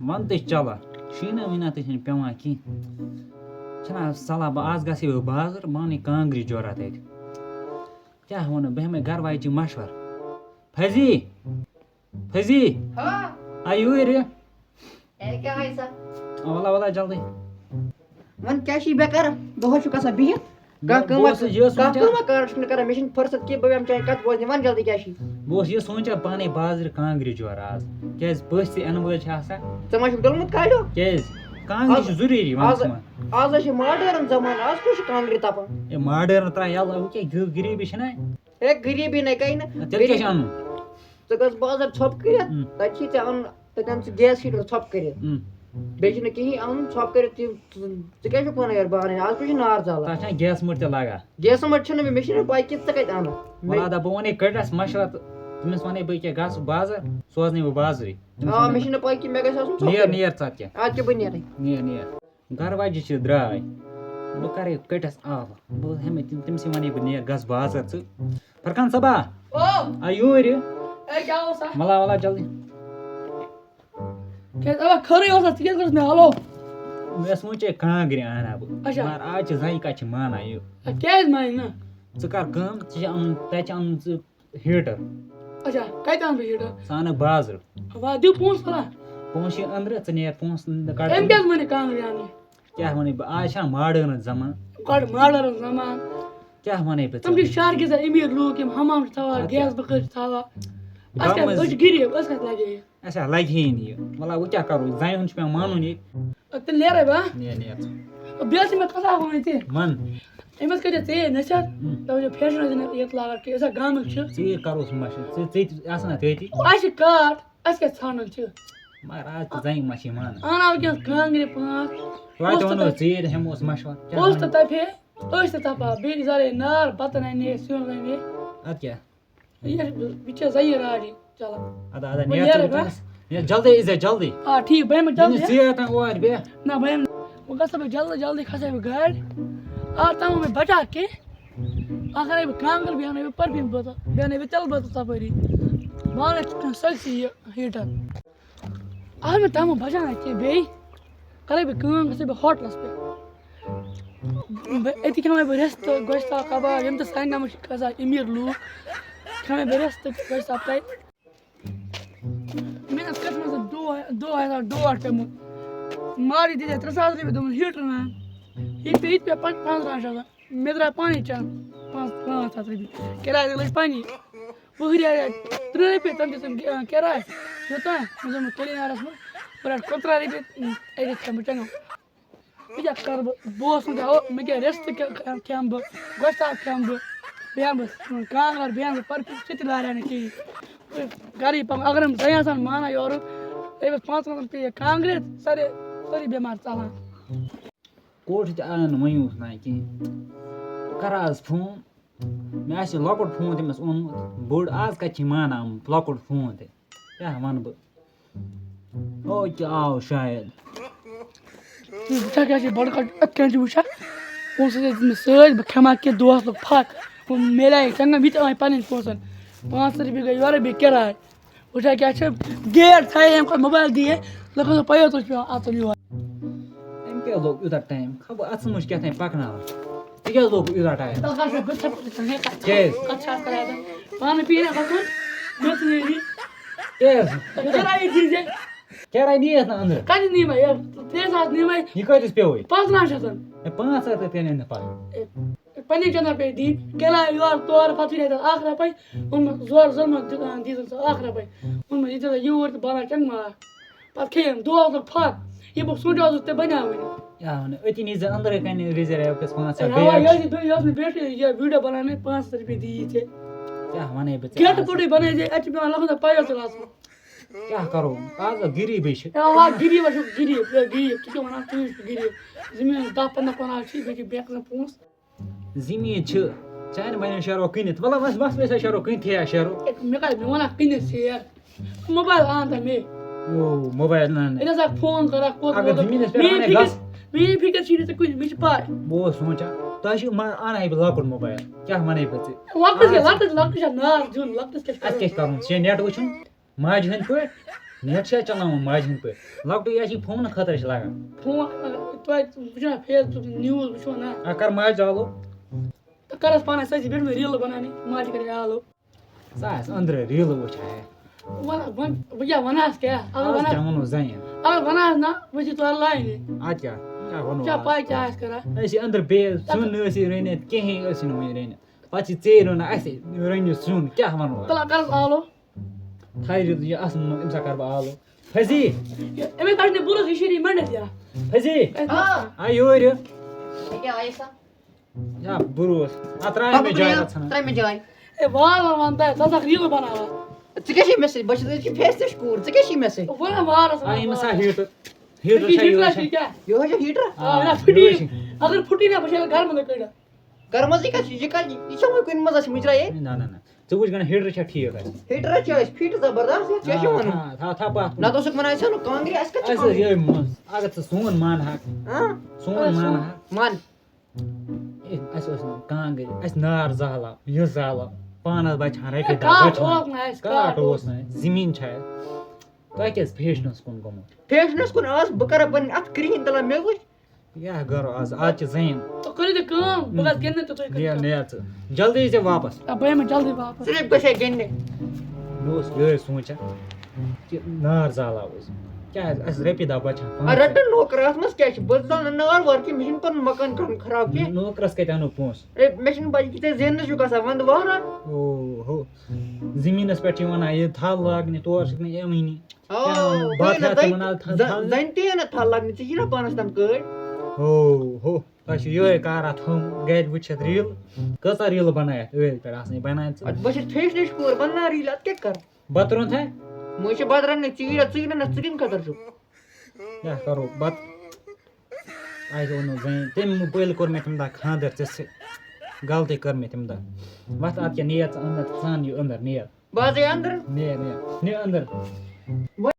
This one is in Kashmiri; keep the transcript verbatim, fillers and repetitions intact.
وَن تہٕ چَلان، شیٖنہ ویٖنہ تہِ چھِنہٕ پٮ۪وان کینٛہہ۔ چھِنہ آز صلاح، بہٕ آز گژھٕ ہے بہٕ بازر، بہٕ اَنہٕ یہِ کانٛگرِ جورہ تَتہِ۔ کیٛاہ وَنہٕ، بہٕ ہٮ۪مہٕ ہے گَرٕ واجہِ مَشوَر۔ فضی! فضی! ہا؟ آ، یوٗرۍ یہِ۔ اے، کیٛاہ آے سا؟ آ، وَلہ، وَلہ، جلدی۔ وۄنۍ کیٛاہ چھِ یہِ بے کار؟ دۄہَس چھُکھ آسان بِہِتھ۔ کانٛہہ بہٕ کٲمہ، اوسُس یہِ کانٛہہ سونٛچان۔ کٲمہ کار چھُکھ نہٕ کران۔ مےٚ چھِنہٕ فرصت کینٛہہ، بہٕ بیٚہمہٕ چانہِ کَتھِ بوزنہِ۔ وَن جلدی کیٛاہ چھِ؟ بہٕ اوسُس یہِ سونٛچان پانَے بازرٕ کانٛگرِ جورٕ آز۔ کیٛازِ پٔژھۍ تہِ یِنہٕ وٲلۍ چھِ آسان۔ ژےٚ ما چھُکھ ڈوٚلمُت کالہِ؟ کیٛازِ؟ کانٛگرِ آز، چھِ ضروٗری آز، وَنٛدَس منٛز۔ آز حظ چھِ ماڈٲرٕن زمانہٕ، آز کُس چھُ کانٛگرِ تَپان؟ ہے، ماڈٲرٕن ترٛاو یَلہٕ، وۄنۍ کیٛاہ غ-، غریٖبی چھِنہ؟ ہے، غریٖبی نَے کَرِ نہٕ۔ تیٚلہِ کیٛاہ چھِ غریٖبی۔ اَنُن؟ ژٕ گژھ بازر ژھۄپہٕ کٔرِتھ، اۭں۔ تَتہِ چھی ژےٚ اَنُن، تَتہِ اَن ژٕ گیس ہیٖٹر ژھۄپہٕ کٔرِتھ۔ اۭں۔ بیٚیہِ چھُنہٕ کِہیٖنۍ اَنُن ژھۄپہٕ کٔرِتھ، تہِ، ژٕ، ژٕ کیٛاہ چھُکھ وَنان یارٕ بہٕ اَنہٕ؟ آز کُس چھُ نار زالان؟ تَتھ چھَنہٕ گیسہٕ مٔٹ تہِ لَگان۔ گیسہٕ مٔٹ چھِنہٕ مےٚ، مےٚ چھِنہٕ پَے کہِ ژٕ کَتہِ اَنَکھ۔ وَلہٕ مےٚ ہادا، بہٕ وَنے کٔٹِس مَشوَرٕ تہٕ تٔمِس وَنے بہٕ ییٚکیٛاہ گژھ بازر، سوزنَے بہٕ بازرٕے۔ تٔمِس آ، وَنے مےٚ چھِنہٕ پَے کہِ مےٚ گژھِ آسُن ژھۄپہٕ نیر، کٔرِتھ۔ نیر ژٕ اَدٕ کیٛاہ۔ اَدٕ کیٛاہ بہٕ نیرَے۔ نیر، نیر۔ گَرٕ واجہِ چھِ درٛاے۔ بہٕ کَرَے کٔٹِس آلہٕ۔ بہٕ ہٮ۪مَے تٔمۍ، تٔمِسٕے وَنے بہٕ نیر گژھ بازر ژٕ۔ فرقان صٲبا۔ او۔ آ، یوٗرۍ یہِ۔ اے، کیٛاہ اوس اَتھ؟ وَلا، وَلا، جلدی۔ کیٛازِ اَوا خٲرٕے اوس اَتھ؟ ژٕ کیٛازِ کوٚرُتھ مےٚ ہَلو؟ مےٚ سوٗنٛچے کانٛگرِ اَنہٕ ہا بہٕ۔ اچھا۔ مگر آز چھِ زَنہِ کَتہِ چھِ مانان یہِ؟ اَدٕ کیٛازِ مانہِ نہٕ؟ ژٕ کَر کٲم، ژےٚ چھِ اَنُن، تَتہِ چھِ اَنُن ژٕ ہیٖٹر۔ اچھا، کَتہِ اَنہٕ بہٕ ہیٖٹر؟ ژٕ اَنَکھ بازرٕ۔ وَلہٕ، دِیِو پونٛسہٕ وَلہٕ۔ پونٛسہٕ چھِ أنٛدرٕ، ژٕ نیر پونٛسہٕ کَڑ۔ أمۍ کیٛازِ وَنہِ کانٛگرِ اَنٕنۍ؟ کیٛاہ وَنَے بہٕ؟ آز چھَنہٕ ماڈٲرٕن زمانہٕ۔ گۄڈٕ ماڈٲرٕن زمانہٕ۔ کیٛاہ وَنَے بہٕ تِم ژےٚ؟ چھِ شہرٕ کِس امیٖر لوٗکھ، یِم حمام چھِ تھاوان، اَدٕ کیٛاہ؟ گیس بُخٲرۍ چھِ تھاوان۔ أسۍ کیٛاہ، گامہٕ أسۍ چھِ غریٖب، أسۍ کَتہِ لَگہِ یہِ؟ اَسہِ ہا لَگہِ ہے نہٕ یہِ۔ وَلہٕ، وۄنۍ کیٛاہ کَرو؟ زَنہِ ہُنٛد چھُ پٮ۪وان مانُن ییٚتہِ۔ اَدٕ تیٚلہِ نیرَے بہٕ، ہا؟ نیر، نیر ژٕ۔ بیٚیہِ ٲس مےٚ کَتھ اَکھ وَنٕنۍ ژےٚ۔ وَن۔ أمِس کٔرۍ زِ ژےٚ نصیحت، ہُم۔ دَپُن یہِ فیشن ٲسۍ زِ نہٕ ییٚتہِ لاگان کینٛہہ، أسۍ ہا گامٕکۍ چھِ۔ ژٕ یہِ کَرُس مَشہِ، ژٕ، ژٕ تہِ آسان اَتھ ییٚتی۔ اَسہِ چھِ کاٹھ، اَسہِ کیٛاہ ژھانٛڈُن چھِ؟ مگر آز تہِ زَنہِ ما چھِ مانان۔ اَنہٕ ہاو کینٛہہ کانٛگرِ پانٛژھ۔ توتہِ پوٚز تہٕ وَنو تَتہِ، ژیٖرۍ ہٮ۪موس مَشوَر۔ کیٛاہ پوٚز تہٕ وَنہِ؟ تَتہِ ہے، أسۍ تہِ تَپہٕ ہاو، بیٚیہِ زَرے نار، بَتہٕ رَنہِ ہے، سیُن رَنہِ ہے۔ اَدٕ کیٛاہ؟ یہِ، یہِ چھےٚ زَنہِ راجی چَلان۔ اَدٕ، اَدٕ، وۄنۍ نیر ژٕ نیرَے بہٕ۔ وٕنکٮ۪نَس۔ نیر جلدی، یی زِ جلدی۔ آ، ٹھیٖک، بہٕ یِمہٕ یہِ نہٕ جلدی۔ ژیٖرۍ تام اور بیٚیہِ۔ نہ، بہٕ یِمہٕ نہٕ۔ وۄنۍ گژھٕ بہٕ جلدی، جلدی کھسے بہٕ گاڑِ۔ آ، تَمام مےٚ بَچا کینٛہہ۔ اَکھ اَنَے بہٕ کانٛگٕر، بیٚیہِ اَنَے بہٕ پٔرفیوٗم بٲتَل، بیٚیہِ اَنَے بہٕ تِلہٕ بٲتَل ژۄپٲری۔ بہٕ اَنَے سٲرسٕے یہِ ہیٖٹَر۔ اَہَن مےٚ تَمام بَچان اَتہِ کینٛہہ بیٚیہِ۔ کَرَے بہٕ کٲم، گژھٕ بہٕ ہوٹلَس پٮ۪ٹھ۔ بہٕ، أتی کھٮ۪مَے بہٕ رِستہٕ، گۄشتاب، کَباب، یِم تہِ سانہِ گامٕکۍ چھِ آسان أمیٖر لوٗکھ۔ کھٮ۪مَے بہٕ رِستہٕ، گۄشتاب تَتہِ۔ مےٚ ٲس کٔرمٕژ دۄہ، دۄہ آسان ڈوٹھ پیوٚمُت۔ ماجہِ دِژ ترٛےٚ ساس رۄپیہِ، دوٚپُن، "ہیٖٹر اَن۔" یہِ پیٚیہِ، یہِ تہِ پیٚیہِ پانٛژھ، پانٛژھ ساس۔ مےٚ درٛاے پانَے چَنٛد پانٛژھ، پانٛژھ ساس رۄپیہِ۔ کِراے تہِ لٔج پنٛنی۔ وُہٕرۍ آیہِ ترٛہ رۄپیہِ، تِم دِژٕم، آ، کِراے۔ یوٗتاہ؟ مےٚ دوٚپمَس، کِلیٖنَرَس منٛز، بہٕ رَٹہٕ کُنترٕٛہ رۄپیہِ، أتی کھٮ۪مہٕ بہٕ چَنٛگَم۔ بہٕ کیٛاہ کَرٕ بہٕ؟ بہٕ اوسُس نہٕ کیٛاہ، مےٚ کیٛاہ رِستہٕ کھٮ۪-، کھٮ۪مہٕ بہٕ، گۄشتاب کھٮ۪مہٕ بہٕ، بیٚہمہٕ بہٕ کانٛگٕر، بیٚہمہٕ بہٕ پَتہٕ سُہ تہِ لارِ ہا نہٕ کِہیٖنۍ۔ گَرٕے پَکُن، اگر یِم زَنہِ آسہٕ ہَن مانان یورُک، تٔمِس پانٛژَن ہَتَن پیٚیہِ کانٛگرِ، سٲرے، سٲرٕے بٮ۪مار ژَلان۔ کوٚٹ تہِ آو نہٕ وۄنۍ اوس نہٕ کِہیٖنۍ۔ بہٕ کَرٕ آز فون، مےٚ آسہِ لۄکُٹ فون تٔمِس اوٚنمُت، بوٚڑ آز کَتہِ چھِ مانان لۄکُٹ فون تہِ؟ کیٛاہ وَنہٕ بہٕ؟ او کیٛاہ آو شاید۔ ژٕ وٕچھان کیٛاہ چھِ بَڑٕ کَتھ، یِتھ کٔنۍ چھِ وٕچھان، پونٛسہٕ ٲسۍ مےٚ سۭتۍ، بہٕ کھٮ۪مہٕ ہا کینٛہہ دۄہَس لوٚگ پھَکھ، وۄنۍ میلے یہِ چنٛگَم، یہِ تہِ آے پَنٕنۍ پونٛسَن، پانٛژھ ہَتھ رۄپیہِ گٔے یورَے بیٚیہِ کِراے۔ وٕچھان کیٛاہ چھِ، گیٹ تھایے ییٚمہِ کھۄتہٕ موبایل دِیے، لُکَن اوس پَیو تُہۍ چھِ پٮ۪وان اَژُن یور۔ أمۍ کیٛاہ لوٚگ یوٗتاہ ٹایم؟ خبر اَژٕ مُج کیٛاہ تام پَکناوان۔ ژےٚ کیٛاہ لوٚگ یوٗتاہ ٹایم؟ تَلہٕ کَتھ چھِ، بہٕ چھَس، بہٕ چھَس، کَتھ چھِ، کیٛازِ؟ کَتھ چھِ اَتھ کَران؟ پانہٕ پیٚیہِ نا گژھُن، مےٚ ژٕ نیری۔ کیٛازِ؟ تَلہٕ کَران یہِ چیٖز یہِ۔ کیٛاہ رَنہِ یَتھ نہٕ أنٛدرٕ؟ کَتہِ نِمَے؟ یہِ ترٛےٚ ساس نِمَے۔ یہِ کۭتِس پیوٚوُے؟ پانٛژھ ترٕٛہَن شیٚتَن۔ ہے، پانٛژھ ہَتھ تہِ نہٕ پَتہٕ۔ پننہِ چنٛدٕ پٮ۪ٹھ دِنۍ، کِراے یورٕ تورٕ، پَتہٕ چھُے نہٕ اَتٮ۪ن اَکھ رۄپَے، ووٚنمَس زورٕ زورٕ منٛز دِژ، آ، دیٖزَن ژٕ اَکھ رۄپَے۔ ووٚنمَس، یہِ دِژ یوٗرۍ تہٕ بَناو چنٛگہٕ ماز۔ پَتہٕ کھیٚیَم دۄہَس لوٚگ پھَکھ، یہِ بہٕ سونٛچان اوسُس تہِ بَنیٛاوٕے نہٕ۔ یہِ آو نہٕ أتی، نِش زَن أنٛدرٕ کَنہِ رِزِ رۄپیَس پانٛژھ ہَتھ اے، اَوا، بیگ یہِ چھِ۔ ٲس نہٕ، یہِ ٲس نہٕ بیٹری، یہِ ویٖڈیو بَناونٕچ، پانٛژھ ہَتھ رۄپیہِ دِیی ژےٚ۔ کیٛاہ وَنَے بہٕ ژےٚ گیٹہٕ آز؟ پٮ۪ٹھٕے بَنٲے زِ، اَتہِ چھِ پٮ۪وان لَگُن تَتھ پَیو تہِ لاژٕ۔ کیٛاہ کَرو؟ آز ٲس غریٖبٕے چھِ۔ اے، آ، غریٖب ہا چھُ غریٖب، اے، غریٖب، ژٕ کیٛاہ وَنان، ژٕ چھُکھ غریٖب۔ زٔمیٖنَس دَہ پنٛداہ کۄنال چھِ، بیٚیہِ چھِ بیٚیہِ آسان پونٛسہٕ۔ زٔمیٖن چھِ، چانہِ بَنہِ شیرو کٕنِتھ۔ وَلہٕ وَس، وَس، وَس، شیرو کٕنِتھ، ہے شیرو۔ اے، مےٚ کَتہِ، مےٚ وَنان کٕنِتھ شیر۔ موبایل اَن تہٕ مے۔ او، موبایل اَن۔ ییٚلہِ ہسا فون کَران، کوٚت اگر ووتُن؟ زٔمیٖنَس پٮ۪ٹھ میٛٲنۍ اَنَے فِکِر، گَس۔ میٛٲنۍ فِکِر چھِ نہٕ ژےٚ کُنہِ، مےٚ چھِ پَے۔ بہٕ اوسُس سونٛچان، تۄہہِ چھُ ما-، اَنہٕ ہَے بہٕ لۄکُٹ موبایل۔ کیٛاہ وَنَے بہٕ ژےٚ؟ لۄکٹِس کیٛاہ، آز لۄکٹِس، لۄکٹِس چھا ناز دیُن؟ لۄکٹِس کیٛاہ چھُ اَسہِ کیٛاہ چھُ کَرُن؟ کَرُن؟ ژےٚ چھےٚ نٮ۪ٹ وٕچھُن؟ ماجہِ ہٕنٛدۍ پٲٹھۍ؟ نیٹ چھا چلاوان ماجہِ ہٕنٛدۍ پٲٹھۍ؟ لۄکٹُے یہِ چھِ فونہٕ خٲطرٕ چھِ لگان۔ فون، اگر تۄہہِ وٕچھو نا Facebook، news وٕچھو نا۔ آ، کر ماجہِ آلو۔ تہٕ کر حظ پانَس سۭتۍ بیٚٹھ مےٚ ریٖلہٕ بناونہِ، ماجہِ کَرِ آلو۔ سُہ آسہِ أنٛدرٕ ریٖلہٕ وٕچھان ہے۔ وَلہٕ وۄنۍ بہٕ کیٛاہ وَنہٕ ہَس کیٛاہ؟ اگر آز وَنہٕ کیٛاہ ہَس، ووٚنُو زَنہِ؟ اگر وَنہٕ ہَس نہ، بہٕ چھُس تورٕ لاینہِ۔ اَدٕ کیٛاہ؟ کیٛاہ ووٚنُو کیٛاہ آز؟ پَے کیٛاہ آسہِ کَران؟ أسۍ چھِ أنٛدرٕ بِہِتھ، سیُن ٲسۍ رٔنِتھ، کِہیٖنۍ ٲسۍ نہٕ وٕنہِ رٔنِتھ۔ پَتہٕ چھِ ژیٖرۍ وَنان اَسہِ رٔنِو سیُن، کیٛاہ وَنو آز؟ تَلہٕ کَر حظ آلو۔ تھایہِ دیُت یہِ اَصٕل، أمِس ہا کَرٕ بہٕ آلو۔ فضی! یہِ، أمِس کَڑِ نہٕ بُرُس، یہِ شیٖرِتھ مٔنٛڈِتھ یا۔ فضی! آ۔ آ، یورٕ یہِ۔ یہِ کیٛاہ آیہِ سا؟ یا بُروس۔ اَتھ ترٛایہِ مےٚ جاے، اَتھ ژھٕنان۔ ترٛٲے مےٚ جاے۔ اے، وار وار وَن تۄہہِ، ژٕ ٲسَکھ ریٖلہٕ بَناوان۔ ژٕ کیٛاہ چھے مےٚ سۭتۍ؟ بہٕ چھُس أزکہِ فیسٹِچ کوٗر، ژٕ کیٛاہ چھے مےٚ سۭتۍ؟ وَن وارَس آ، وَن یہِ مےٚ سا وارَس۔ ہیٖٹر۔ ہیٖٹر یہِ چھا ہیٖٹر یِہوٚے چھا؟ چھُ کیٛاہ؟ یِہوٚے چھا ہیٖٹر؟ آ، یہِ چھا آ، پھٕٹی؟ یِہوٚے چھُ۔ اگر پھٕٹی نہ، بہٕ چھَس گَرٕ منٛزٕے کٔڑِتھ۔ گَرٕ منٛزٕے کَتھ چھِ؟ یہِ کَتہِ، یہِ چھا وۄنۍ کُنہِ منٛز اَسہِ مُجرا ییٚتہِ؟ نہ، نہ، نہ۔ ژٕ وٕچھ گۄڈٕ ہیٖٹر چھا ٹھیٖک اَتہِ؟ ہیٖٹر چھِ أسۍ فِٹ زبردست، یَتھ کیٛاہ چھِ آ، وَنُن؟ آ، تھاو، تھاو پَتھ کُن۔ نَتہٕ اوسُکھ وَنان، أسۍ اَنو کانٛگرِ، اَسہِ کَتہِ چھِ اَسہِ ٲس کانٛگرِ؟ یِہوٚے مَس، اگر ژٕ سون مانہٕ ہاکھ۔ ہاں؟ سون اَسہِ مانہٕ ہاکھ۔ مان۔ اے، اَسہِ اوس نہٕ کانٛگرِ، اَسہِ نار زالان، یہِ زالان، پانَس بَچہٕ ہَن رۄپیہِ اے، دَہ کاٹھ بَچہٕ ہَن۔ اوس نہٕ اَسہِ، کاٹھ کاٹھ اوس اوس نہٕ اَسہِ، زٔمیٖن چھِ اَسہِ۔ تۄہہِ کیٛازِ فیشنَس کُن گوٚمُت؟ فیشنَس کُن آس بہٕ کَرٕ پَنٕنۍ اَتھٕ کرٛہِنۍ تَلہ مےٚ وٕچھ۔ کیٛاہ گرو آز؟ آز چھِ زٔنۍ۔ تہٕ کٔرِو تُہۍ کٲم، بہٕ گژھٕ گِنٛدنہِ تہٕ تُہۍ کٔرِو نیر، کٲم۔ نیر ژٕ۔ جلدی یی ژےٚ واپس۔ آ، بہٕ یِمہٕ جلدی واپس۔ صرف گژھِ ہے گِنٛدنہِ۔ مےٚ اوس یِہوٚے سونٛچان کہِ نار زالہٕ ہاو أسۍ۔ کیٛاہ آسہِ؟ اَسہِ رۄپیہِ دَہ بچہٕ ہن، آ، پانٛژھ رَٹہٕ نہٕ نوکر، اَتھ منٛز کیٛاہ چھِ؟ بہٕ زانہٕ نہٕ نار وار کینٛہہ، مےٚ چھِنہٕ پَنُن مکان کَرُن خراب کینٛہہ۔ نوکرَس کَتہِ اَنو پونٛسہٕ؟ ہے، مےٚ چھِنہٕ پَے کہِ ژےٚ زیننَس چھُکھ آسان وَنٛدٕ وَہران۔ او ہو۔ زٔمیٖنَس پٮ۪ٹھ چھِ وَنان، یہِ تھل لاگنہِ، تور چھِکھ نہٕ یِوٲنی۔ آ، کیٛاہ وَنو؟ بہٕ بَتہٕ ہے نہ ہٮ۪تھ تہِ زَنہِ، وَنان، تھل، زَ-، تھل۔ زَنہِ تہِ ہے نہ تھل لاگنہِ، ژےٚ چھِ نہ پانَس تام کٲڑۍ۔ ہو، ہو، تۄہہِ چھُ یِہوٚے کارا تھوٚمُت، گَرِ وٕچھِتھ ریٖل۔ کۭژاہ ریٖلہٕ بَنایَتھ أتھۍ پٮ۪ٹھ آسنٕے بَنایَتھ ژٕ؟ اَدٕ بہٕ چھُس فیشنٕچ کوٗر، بَناو ریٖل، اَدٕ کیٛاہ کَرٕ؟ بَتہٕ روٚنتھا؟ مےٚ چھِ بَتہٕ رَننٕے، ژیٖرۍ، ژیٖرۍ نہ، ژٕ کَمہِ خٲطرٕ چھُکھ؟ کیٛاہ کَرو بَتہٕ؟ اَسہِ اوٚن نہٕ زٔنۍ، تَمہِ پٔلۍ کوٚر مےٚ تَمہِ دۄہ خانٛدَر ژےٚ سۭتۍ۔ غلطی کٔر مےٚ تَمہِ دۄہ۔ وَتھ اَدٕ کیٛاہ، نیر ژٕ اَنٛدر، ژٕ اَن یہِ أنٛدر، نیر۔ بہٕ حظ یہِ اَنٛدر۔ نیر، نیر، نیر أنٛدر۔